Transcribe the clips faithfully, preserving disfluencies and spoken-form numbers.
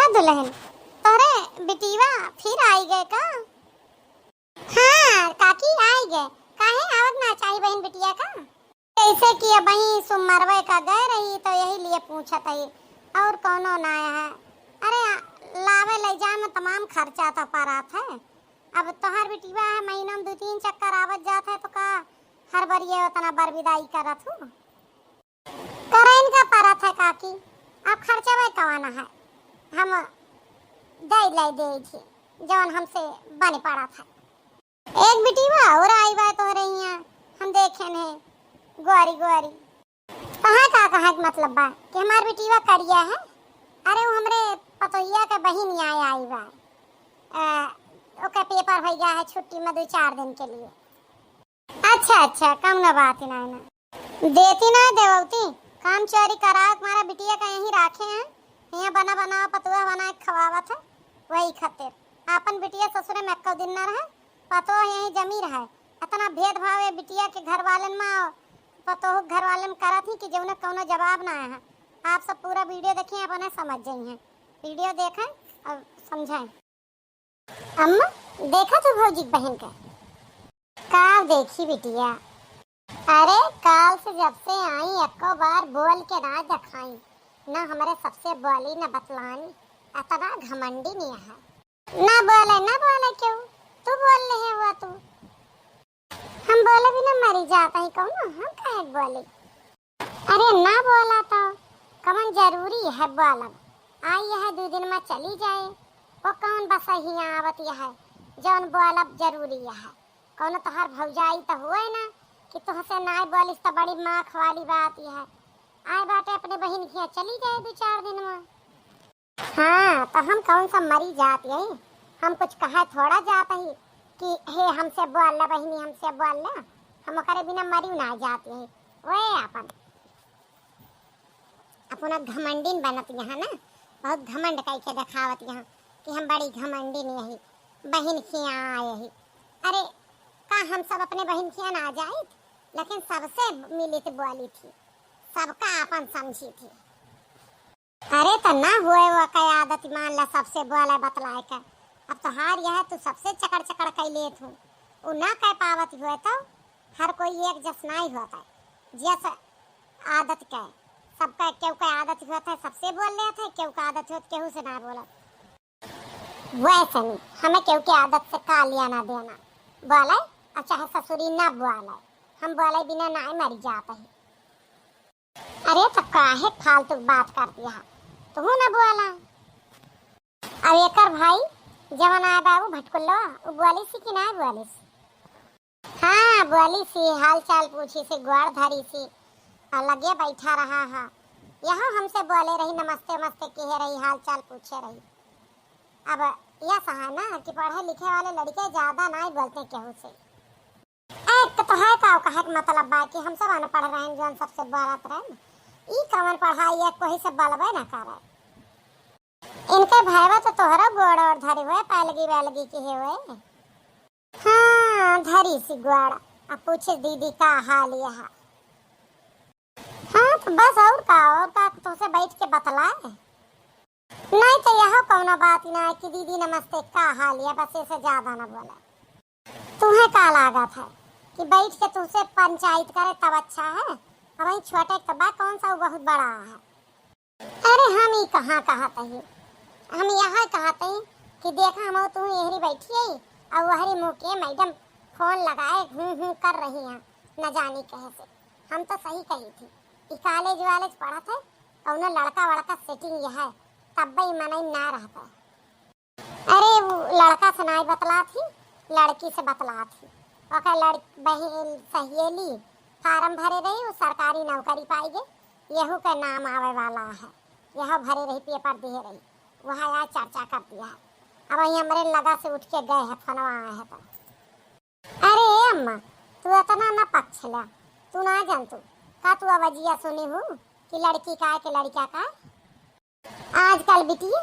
दुल्हन, तोहरे बिटिया फिर आई गए का? हाँ काकी, आई गए। काहे आवत ना चाही बहिन बिटिया का? जैसे कि अबहीं सुमरवे का गए रही, तो यही लिए पूछत ही, और कौनो ना है। अरे, लावे ले जाए में तमाम खर्चा तो पड़त है। अब तोहार बिटिया है, महीनों में दो तीन चक्कर आवत जात है, तो का हर बार ये उतना बरबिदाई करत हूँ? करैन का परत है काकी, अब खर्चवे कवन है, हम दे ले दे थी, जवन हमसे बने पड़त है। एक बिटिया और आई बा तोहरे हियाँ, हम देखेन है, गोरी गोरी। कहाँ का, कहाँ के मतलब बा कि हमार बिटिया करिया है? अरे, वो हमरे पतोहिया के बहिन यहाँ आई बा। अ, ओके पेपर भइया है छुट्टी में दो चार दिन के लिए। अच्छा, अच्छा, कौनो बात ही ना, ना। देती ना देवती, काम चोरी करा के हमारा बिटिया का यहीं राखे हैं, यहाँ बना बनावा पतुआ बना के खवावत है, वही खातिर। आपन बिटिया ससुरे में एक्को दिन ना रहे, पतोह यहीं जमी रहे। इतना भेदभाव है बिटिया के घर वालन में, पतोह के घर वालन में करत ही कि जौने कौनो जवाब ना है। आप सब पूरा वीडियो देखिए, अपने समझ जाइए। वीडियो देखें और समझें। अम्मा, देखा तू भौजी के बहन के? का देखी बिटिया? अरे, काल से जब से आई, एको बार बोल के ना देखाई, ना हमरे सबसे बोली, ना बतलानी, इतना घमंडी नहीं है। ना बोले, ना बोले क्यों? तू बोल ले है वो तू। हम बोले बिना मरी जाता ही कहूँ ना, हम काहे बोले? अरे ना बोला तो कमन जरूरी है बोलब? आई है दो दिन में चली जाए, वो कौन बस हियाँ आवत है, जौन बोलब जरूरी है? कौनो तोहार भौजाई तो हुए ना कि तुहसे ना बोलिस तो बड़ी माख वाली बात है। आए बाटे अपने बहिन के हियाँ चली जाए दो चार दिन में। हाँ, तो हम कौन सा मरी जात यही? हम कुछ कहे थोड़ा जात ही कि हे हमसे बोल ले बहिनी, हमसे बोल ले। हम ओकरे बिना मरी ना जात यही। ओए अपन, अपना घमंडिन बनत यहाँ ना, बहुत घमंड कई के देखावत यहाँ कि हम बड़ी घमंडिन यही, बहिन खिया यही। अरे, का हम सब अपने बहिन खिया ना जाइत, लेकिन सबसे मिलित बोली थी, सबका अपन समझी थी। अरे त ना हुए वो के आदत मान ला सबसे बोले बतलाए के। अब तोहार यह तू सबसे चकड़ चकड़ कई लेत हूँ। उ ना कह पावत हुए तो हर कोई एक जस नाई होत है। जस आदत के, सबका केहू के आदत होत है सबसे बोल लेत है, केहू के आदत होत केहू से ना बोलत। वैसे नहीं, हमें केहू के आदत से का लेना देना। बोले और चाहे ससुरी ना बोले, हम बोले बिना नाई मरी जात है। अरे तो काहे फालतू बात करती है, तू ना बोला। अब एकर भाई जवन आए बा उ भटकुल्लो, उ बोलिस कि ना बोलिस? हाँ बोलिस, हाल चाल पूछिस, गोड़ धरिस, और लगे बैठा रहा है। यहो हमसे बोले रही, नमस्ते वमस्ते कहे रही, हाल चाल पूछे रही। अब यह सहा ना कि पढ़े लिखे वाले लड़के ज्यादा ना बोलते केहू से। एक तो है का कहे के मतलब बा कि हम सब अनपढ़ रहन, जौन सबसे बोलत रहन। ई कवन पढ़ाई है, कोई से बोलबे ना करे। इनके भाईवा तो तोहरा गोड़ और धरी हुए, पैलगी वैलगी की है हुए। हाँ, धरी सी गोड़। अब पूछे दीदी का हाल यहाँ। हाँ, तो बस और का, और का तुमसे बैठ के बतलाए। नहीं तो यह कौनो बात ही ना है कि दीदी नमस्ते, का हाल है, बस ऐसे ज्यादा ना बोले। तुम्हें का लागत है कि बैठ के तुमसे पंचायत करे तब अच्छा है? अब वही छोटे के बा, कौन सा वो बहुत बड़ा है? अरे हम ई कहाँ कहत ही, हम यह कहत ही कि देखा हम तू यहरी बैठी है और वहरी मुँह के मैडम फोन लगाए हूँ हूँ कर रही हैं, न जानी कहे से। हम तो सही कही थी, ई कॉलेज वालेज पढ़त है, कौनो लड़का वड़का सेटिंग यह है, तब ई मनई ना रहता है। अरे वो लड़का से नाई बतलात ही, लड़की से बतलात ही। ओकर लड़-, बहिन सहेली फार्म भरे रही, वो सरकारी नौकरी पाई गई, यहू के नाम आवे वाला है, यह भरे रही, पेपर दिए रही, वह आज चर्चा कर दिया है। अब वही हमरे लगा से उठ के गए हैं, फोनवा आए हैं तो। अरे ए अम्मा, तू इतना ना पक्ष ला, तू ना जानतू का? तू आवाजिया सुनी हूँ कि लड़की का है कि लड़का का है? आजकल बिटिया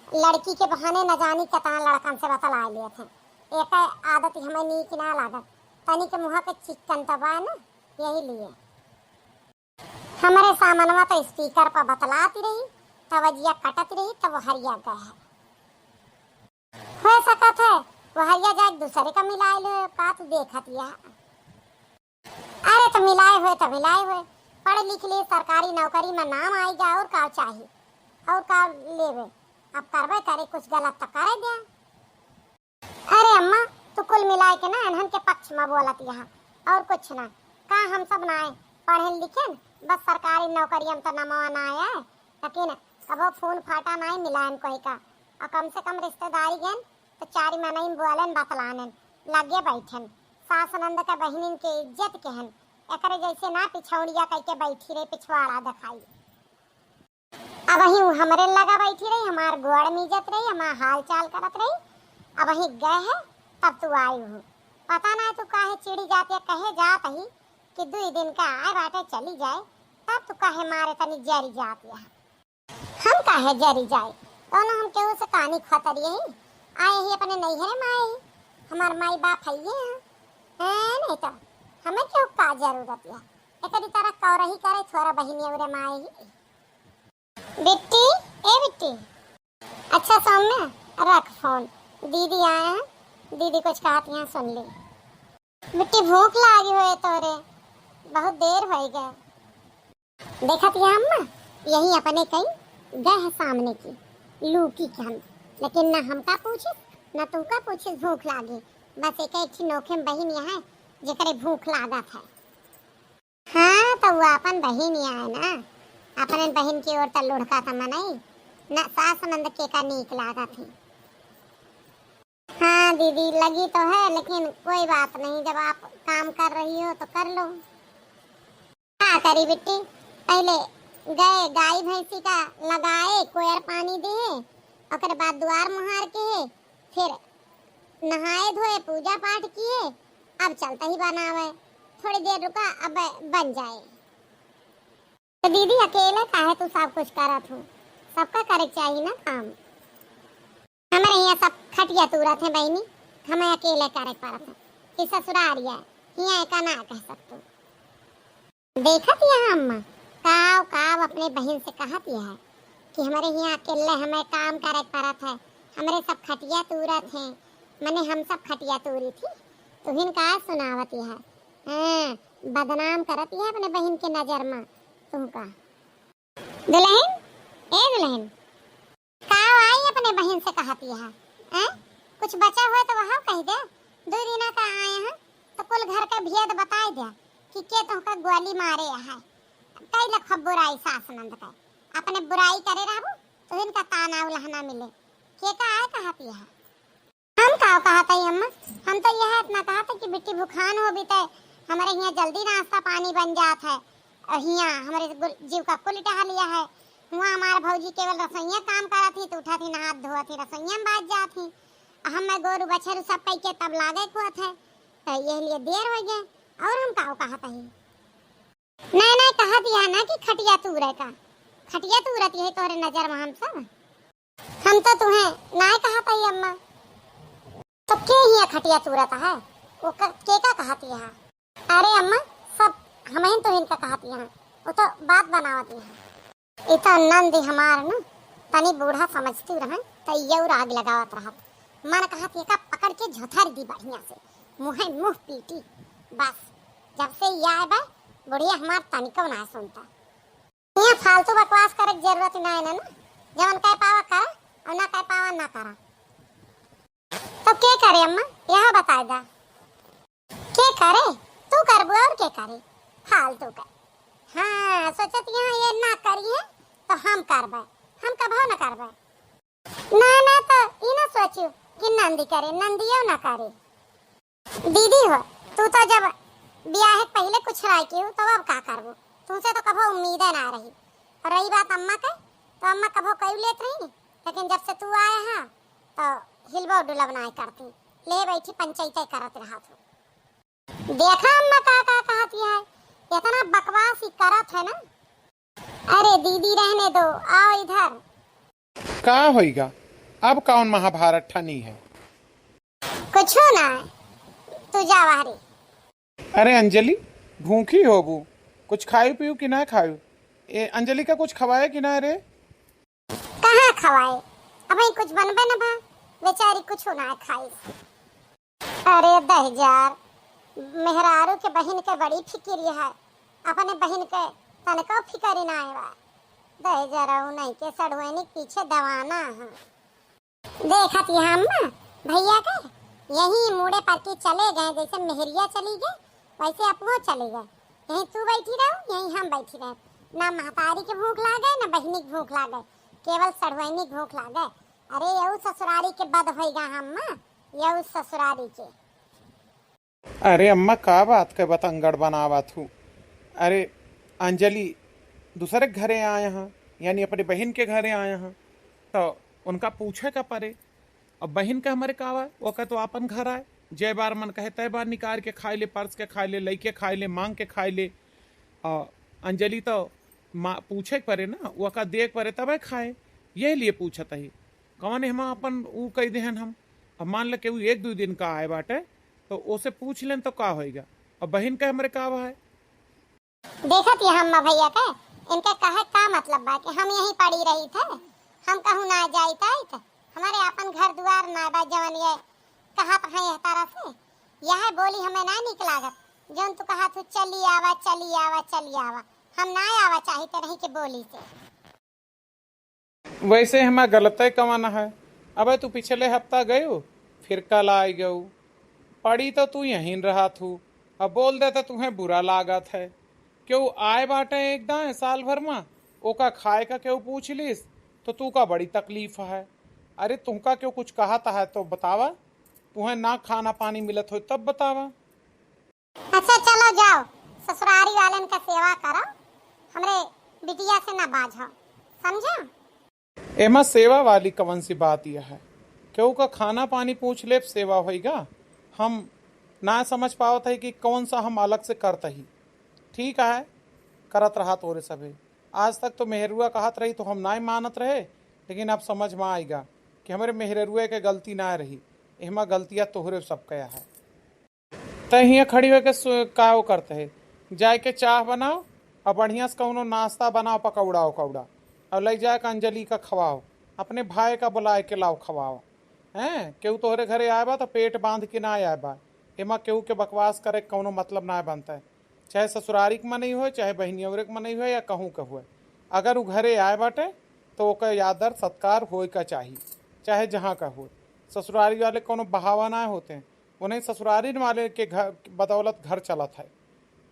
लड़की के बहाने न जानी कितना लड़कन से बतला लेत हैं। एक आदत हमें नीक ना लागत, तनी के मुँह के चिकन तो बा ना, यही लिए। हमरे सामनवा तो स्पीकर पर बतलाती रही तब जिया कटत रही, तब हरिया गए है। हो सकत है, वो हरिया जाके दूसरे का मिलाए ले, का तू देखत या? अरे, तो मिलाए हुए, तो मिलाए हुए, पढ़ लिख ले, सरकारी नौकरी में नाम आइगा, और का चाही, और का लेवे? अब करबे करे, कुछ गलत तो करे दे। अरे अम्मा, तू कुल मिलाए के ना इन्हन के पक्ष में बोलत यहाँ, और कुछ ना। का हम सब ना आए पढ़े लिखे, बस सरकारी नौकरियन तो नमवा ना आए, लेकिन कबो फोन फाटा ना मिलाएन कोई का, और कम से कम रिश्तेदारी गन तो चारी मनई बोलेन बतलानेन, लगे बैठेन। सास नंद के बहिनिन के इज्जत के हन, एकरे जैसे ना पिछौड़िया कह के बैठी रही, पिछवाड़ा दिखाई। अबहीं उ हमरे लगा बैठी रही, हमार गोड़ मीजत रही, हमार हाल चाल करत रही। अबहीं गए है, तब तू आई हूँ। पता ना तू काहे चिढ़ी जात या, कहे जात ही कि दुई दिन का आए बाटे, चली जाए, तब तू काहे मारे तनी जरी जात या। हम काहे जरी जाए, कौनो हम केहू से कानी खतरी ही, आए ही अपने नैहरे में आए ही, हमार माई बाप है ये हैं। हैं, नहीं तो हमें केहू का जरूरत या, एकरी तरह कौरही करे, थोड़ा बहिनी उरे में आए ही। बिट्टी, ए बिट्टी। अच्छा सौम्या, रख फोन, दीदी आए हैं, दीदी कुछ कहत यहाँ सुन ली। बिट्टी, भूख लागी होए तोरे, बहुत देर होई गए। देखत यहाँ अम्मा, यही अपने कहीं गए हैं सामने की, लूकी के हम, लेकिन ना हमका पूछिस, ना तुमका पूछिस भूख लागी। बस एक एक ठे नोखे में बहिन यहाँ है, जेकरे भूख लागत है। हाँ, तो वो अपन बहिन ही आए ना, अपने बहिन की ओर तो लुढ़का था मनई, न सास नंद के का नीक लागत ही। हाँ दीदी, लगी तो है, लेकिन कोई बात नहीं, जब आप काम कर रही हो तो कर लो। का करी बिट्टी, पहले गए गाय भैंसी का लगाए, कोयर पानी दिए, ओकरे बाद दुआर मुहार के, फिर नहाए धोए, पूजा पाठ किए, अब चलता ही बनावे। थोड़ी देर रुका, अब बन जाए। तो दीदी, अकेले काहे तू सब कुछ करत हो? सबका करे के चाहिए ना काम। हमरे यहाँ सब खटिया तूरत है बहिनी, हमें अकेले करे के पड़त है। कि ससुरारिया, हियाँ एका ना कह सकतू। देखत यहाँ अम्मा, काव काव अपने बहिन से कहत यह है कि हमरे हियाँ अकेले हमें काम करे के पड़त है, हमरे सब खटिया तूरत हैं, मने हम सब खटिया तूरी थी, तुहिन का सुनावत यह है। हाँ, बदनाम करत यह अपने बहिन के नजर में तुमका। दुल्हन, ए दुल्हन, का आई अपने बहिन से कहत यह, हैं? कुछ बचा हुआ तो वहाँ कह दे। दो दिना का आए हैं तो कुल घर का भेद बताए दे कि के तुमका गोली मारे है। कई लख बुराई सास नंद का, अपने बुराई करे रहबू तो इनका ताना उलहना मिले। के का आए कहत यह? हम का कहत हई अम्मा, हम तो यह इतना कहत हई कि बिट्टी भुखान हो भी तय हमरे हियाँ जल्दी नाश्ता पानी बन जात है। और हियाँ हमरे गुल-, जीव का कुल टहलिया है। हुआँ हमार भौजी केवल रसोइया काम करत ही, तो उठत ही, नहात धोवत ही, रसोइया में बाज जात ही। आ हम मैं गोरू बछरू सब कई के तब लागे कुआत है, तो ये लिए देर हो गए। और हम का कहत हई? नहीं, नहीं, कहत यह ना कि खटिया तूरे का, खटिया तूरत यही तोहरे नजर में हम सब। हम तो तुहें नाय कहत हई अम्मा। तो के हिया खटिया तूरत है? वो क-, के का कहत यह? अरे अम्मा, सब हमहिन तो इनका कहत यह, वो तो बात बनावत यह। इतना नंदी हमार न, तनी बूढ़ा समझती रहन, तो ये और आग लगावत रहत। मन कहत ये का पकड़ के झोथर दी बढ़िया से, मुँहे मुँह पीटी। बस, जब से ये आए बा, बुढ़िया हमार तनिको ना सुनता। यहाँ फालतू बकवास करे के जरूरत ना है ना, जवन कह पावा करा और ना कह पावा ना करा। तो के करे अम्मा, यह बताए दा। के करे? तू करबू और के करे? फालतू कर। हाँ, सोचत यहाँ ये ना करी है तो हम करबे, हम कभो ना करबे। ना, ना, तो ई ना सोचू कि नंदी करे, नंदियो ना करे। दीदी हो, तू तो जब ब्याह के पहले कुछ राय की हो, तो अब का करबो? तुमसे तो कभो उम्मीदे ना रही। और रही बात अम्मा के, तो अम्मा कभो कई लेत रही, लेकिन जब से तू आए हा, तो हिलबो डुलब ना करती, ले बैठी पंचायते करत रहत हो। देखा अम्मा का, का कहत है, इतना बकवास ही करत है ना। अरे दीदी रहने दो, आओ इधर। का होइगा? अब कौन महाभारत ठनी है? कुछो ना, तू जा बाहरी। अरे अंजलि, भूखी होबू, कुछ खायू पीयू कि ना खायू? ए, अंजलि का कुछ खवाए कि ना रे? खवाए। अबहीं कुछ बनबे न भा, बेचारी कुछ ना खाइस। अरे दहिजार, मेहरारू के बहिन के बड़ी फिकिर है, अपने बहिन के तनको फिकिर ना आवा। दहिजरऊ नहीं के सड़ुआइनी के पीछे दवाना है। देखत यहाँ अम्मा, भैया के यही मूड़े पर के चले गए, जैसे मेहरिया चली गए, वैसे अपनो चले गए। यहीं तू बैठी रहो, यहीं हम बैठी रहे। ना महतारी के भूख लागे, ना बहिनी के भूख लागे, केवल सड़ुआइनी के भूख लागे। अरे यऊ ससुरारी के बद होइगा अम्मा, यऊ ससुरारी के। अरे अम्मा, का बात के बतंगड़ बनावत हू? अरे अंजलि दूसरे के घरे आए हैं, यानी अपने बहिन के घरे आए हैं, तो उनका पूछे का परे। अब बहिन के हमरे का आवा, ओका तो आपन घर आए, जय बार मन कहे तय बार निकाल के खाए ले, परस के खाए ले, लइके खाए ले, मांग के खाए ले। आ अंजलि तो मा-, पूछे के परे ना, ओका दे के परे तबे खाए, यही लिए पूछत ही। कवन एहमा अपन ऊ कह देहन हम? अब मान ल केहू एक दू दिन का आए बाटे, तो ओसे पूछ लेन तो का होइगा? अब बहिन के हमरे का आवा है? देखत ये अम्मा भैया के, इनके कहे का मतलब बा कि हम यहीं पड़ी रही थे, हम कहूँ ना जाइत आइत, हमारे अपन घर दुआर ना बा, जवन ये कहत हैं यह तरह से, यह बोली हमें ना निक लागत, जौन तू कहत हो चली आवा, चली आवा, चली आवा, हम ना आवा चाहित रही के बोली से। वैसे हमार गलते कवन है? अबे तू पिछले हफ्ता गयो, फिर कल आइ गयो। पड़ी तो तू यहीं रहत हू, अब बोल दे तो तुहें बुरा लागत है। केहू आए बाटे एक दाएं साल भर मा, ओका खाए का केहू पूछ लिस तो तू का बड़ी तकलीफ है। अरे तुहका केहू कुछ कहत है तो बतावा, तुहें ना खाना पानी मिलत हो तब बतावा। अच्छा चलो जाओ, ससुरारी वालन का सेवा करो, हमरे बिटिया से ना बाझो, समझो? एमा सेवा वाली कवन सी बात यह है? केहू का खाना पानी पूछ लेब सेवा होइगा? हम ना समझ पावत है कि कौन सा हम अलग से करत ही। ठीक है, करत रहा तोरे सभे। आज तक तो मेहरुआ कहत रही तो हम नाय मानत रहे, लेकिन अब समझ में आइगा कि हमरे मेहरुए के गलती ना रही, एहमा गलतिया तोहरे सबके है। तै हियाँ खड़ी होके सु-, का वो करत है? जाए के चाह बनाओ और बढ़िया से कौनो नाश्ता बनाओ, पकौड़ा उकौड़ा, और ले जाए के अंजलि का खवाओ, अपने भाई का बुलाए के लाओ खवाओ। हैं, केहू तोहरे घरे आए बा तो पेट बांध के ना आए बा। एमा केहू के बकवास करे के कौनो मतलब ना बनता है, चाहे ससुरारी के मनई होए, चाहे बहिनियवरे के मनई होए या कहूँ के होए। अगर उ घरे आए बाटे तो ओकर आदर सत्कार होए का चाही, चाहे जहाँ का होए। ससुरारी वाले कौनो बहावा ना होते हैं, उन्हें ससुरारी वाले के घर बदौलत घर चलत है।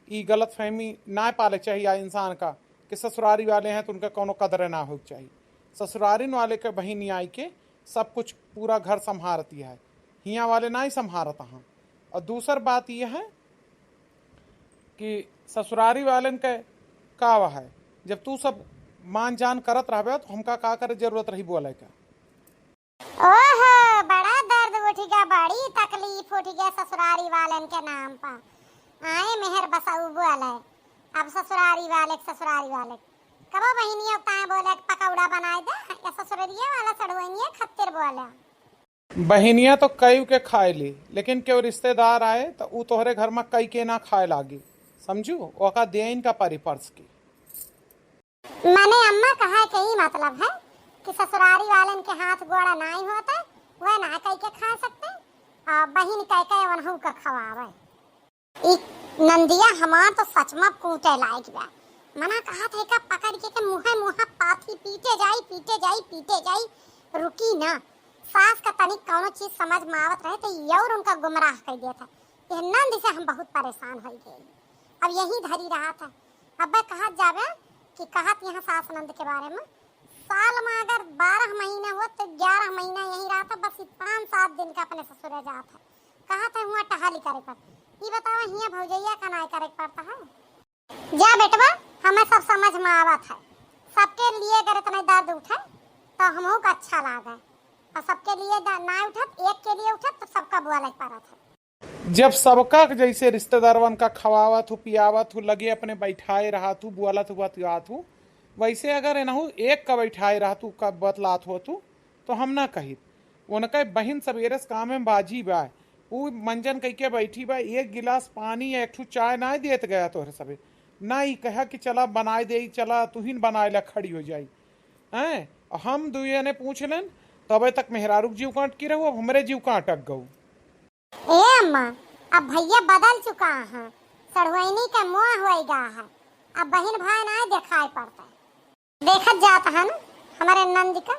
ई गलतफहमी ना पाले चाहिए आ इंसान का कि ससुरारी वाले हैं तो उनका कौनो कदर ना हो चाहिए। ससुरारिन वाले के बहिनी आई के सब कुछ पूरा घर संभारती है, हियाँ वाले ना ही संभारत हैं। और दूसर बात यह है कि ससुरारी वालन के का है, जब तू सब मान जान करत रहबे तो हमका का करे जरूरत रही बोले का? ओहो, बड़ा दर्द उठ गया, बड़ी तकलीफ उठ गया ससुरारी वालन के नाम पर। आए मेहर बसाऊ बोले, अब ससुरारी वाले, ससुरारी वाले। कबो बहिनिया ताए बोले कि पकौड़ा बनाए दे, या ससुररिया वाला सड़ुआइनिया खत्तिर बोले। बहिनिया तो कई के खाए ली, लेकिन केहू रिश्तेदार आए तो ऊ तोहरे घर में कई के ना खाए लागी, समझू? ओका देइन का परी परस की। मने अम्मा कहा के ई मतलब है कि ससुरारी वालन के हाथ गोड़ा नाई होते, वह ना कई के खा सकते, और बहिन कह के वनहू का खवावे। ई नंदिया हमार तो सच में कूटे लायक बा। मना कहा थे का पकड़ के, के मुँहे मुँहा पाथी पीटे जाई, पीटे जाई, पीटे जाई, रुकी ना। सास का तनिक कौनो चीज समझ में आवत रहे तो ये और उनका गुमराह कर देत है। यह नंद से हम बहुत परेशान हो गए। अब यही धरी रहा था। अब वह कहत जावे कि कहत यहाँ सास नंद के बारे में, साल में अगर बारह महीना हो तो ग्यारह महीना यही रहा था, बस ये पाँच सात दिन का अपने ससुरे जात है। कहत है हुआ टहली करे पर। ये बतावा हियाँ भौजैया का नाय करे के पड़ता है? जा बेटवा, हमें सब समझ में आवत है। सबके लिए अगर इतना दर्द उठे तो हमहू का अच्छा लागे, और सबके लिए द-, ना उठत, एक के लिए उठत तो सबका बोले के पड़त है। जब सबका के जैसे रिश्तेदारवन का खवावत हो, पियावत हो, लगे अपने बैठाए रहत हो, बोलत हो, बतियात हो, वैसे अगर एनहू एक का बैठाए रहत हो, का बतलात होत हो, तो हम ना कहित। उनके बहिन सबेरे से कामे में बाजी बा। ऊ मंजन कइके बैठी बा, एक गिलास पानी या एक ठू चाय ना देत गया तोहरे सबे। ना ई कहा कि चला बनाए दे, चला तुहिन बनाए ला खड़ी हो जाई। हैं? हम दुइये ने पूछ लेन, तबे तक मेहरारू के जीव काट की रहू, अब हमरे जीव काटक गऊ। ए अम्मा, अब भैया बदल चुका है, सढ़ुआइनी का मुआ होई गा है, अब बहिन भाई ना देखाई पड़ता है। देखत जात हन हमरे नंद का,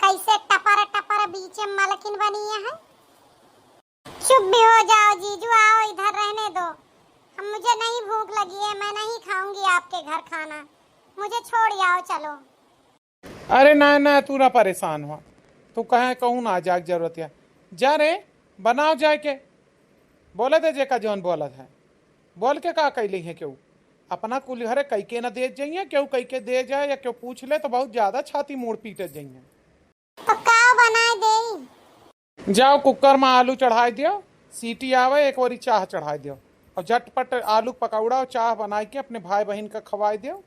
कैसे टपर टपर बीचे मलकिन बनी है। चुप भी हो जाओ जीजू, आओ इधर रहने दो। हम, मुझे नहीं भूख लगी है, मैं नहीं खाऊंगी आपके घर खाना, मुझे छोड़ आओ, चलो। अरे ना ना, तू ना परेशान हो, तू कहे कहूँ ना जाए के जरूरत है। जा रे, बनाओ जाए के, बोले दे जेका जौन बोलत है, बोल के का कैली है केहू? अपना कुल घरे कई के ना दे जाइए, केहू कई के दे जाए या केहू पूछ ले तो बहुत ज्यादा छाती मूड़ पीटत जाइए। तो का बनाए देई? जाओ कुकर में आलू चढ़ाई दियो, सीटी आवे एक ओरी चाह चढ़ाई दियो, और झटपट आलू पकौड़ा और चाह बनाई के अपने भाई बहिन का खवाई दियो,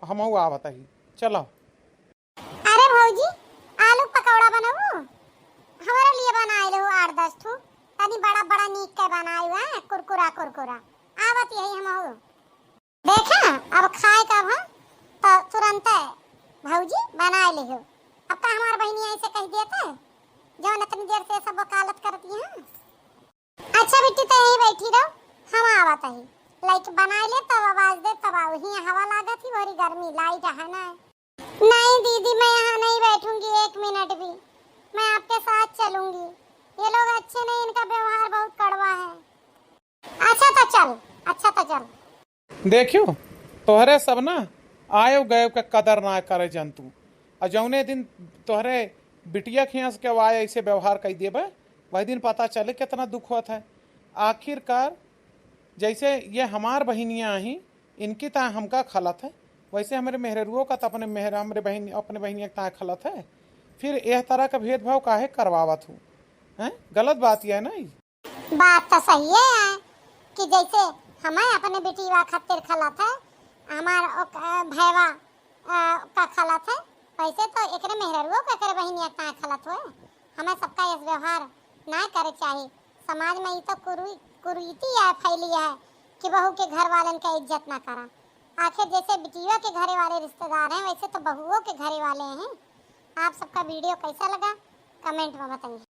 हमहू आवत ही। चलो। अरे भौजी, आलू पकौड़ा बनबू? हमरे लिए बनाए लेहू आठ दस ठू, तनी बड़ा बड़ा नीक के बनाए हुआ, कुरकुरा कुरकुरा। आवत यही हमहू। देखा, अब खाए का भा तो तुरंत भौजी बनाए लेहू। अब का हमार बहिनी ऐसे कह दिया था, जौन इतनी देर से सब वकालत करती हैं। अच्छा बिट्टी, तो यहीं बैठी रहो, हम आवत ही। लाइट बनाए ले, तब आवाज दे, तब आओ। हियाँ हवा लागत ही, बड़ी गर्मी, लाइट है ना। नहीं दीदी, मैं यहाँ नहीं बैठूंगी एक मिनट भी, मैं आपके साथ चलूंगी। ये लोग अच्छे नहीं, इनका व्यवहार बहुत कड़वा है। अच्छा तो चल, अच्छा तो चल। देखियो, तोहरे सब ना आयो गयो के कदर ना करे जनतू। और जौने दिन तोहरे बिटिया के यहाँ से केहू आए ऐसे व्यवहार कई देबे, वही दिन पता चले कितना दुख होत है। आखिरकार जैसे ये हमार बहिनिया ही, इनकी ता हमका खलत है, वैसे हमरे मेहररुओ का तो अपने मेहर-, हमरे बहिन, अपने बहिनिया के ता खलत है। फिर यह तरह का भेदभाव काहे करवावत हूँ? हैं? गलत बात यह है ना ई? बात तो सही है कि जैसे हमें अपने बिटिया खातिर खलत है, हमार ओक-, अ, भैवा, अ, का खलत है, वैसे तो एकरे मेहररुओ का एकरे बहिनिया का खलत होए। हमें सबका यस व्यवहार ना करे चाही। समाज में ई तो कुरी-, कुरीति है, फैली है कि बहू के घर वालन का इज्जत ना करा। आखिर जैसे बिटिया के घरे वाले रिश्तेदार हैं, वैसे तो बहुओं के घरे वाले हैं। आप सबका वीडियो कैसा लगा, कमेंट में बताइए।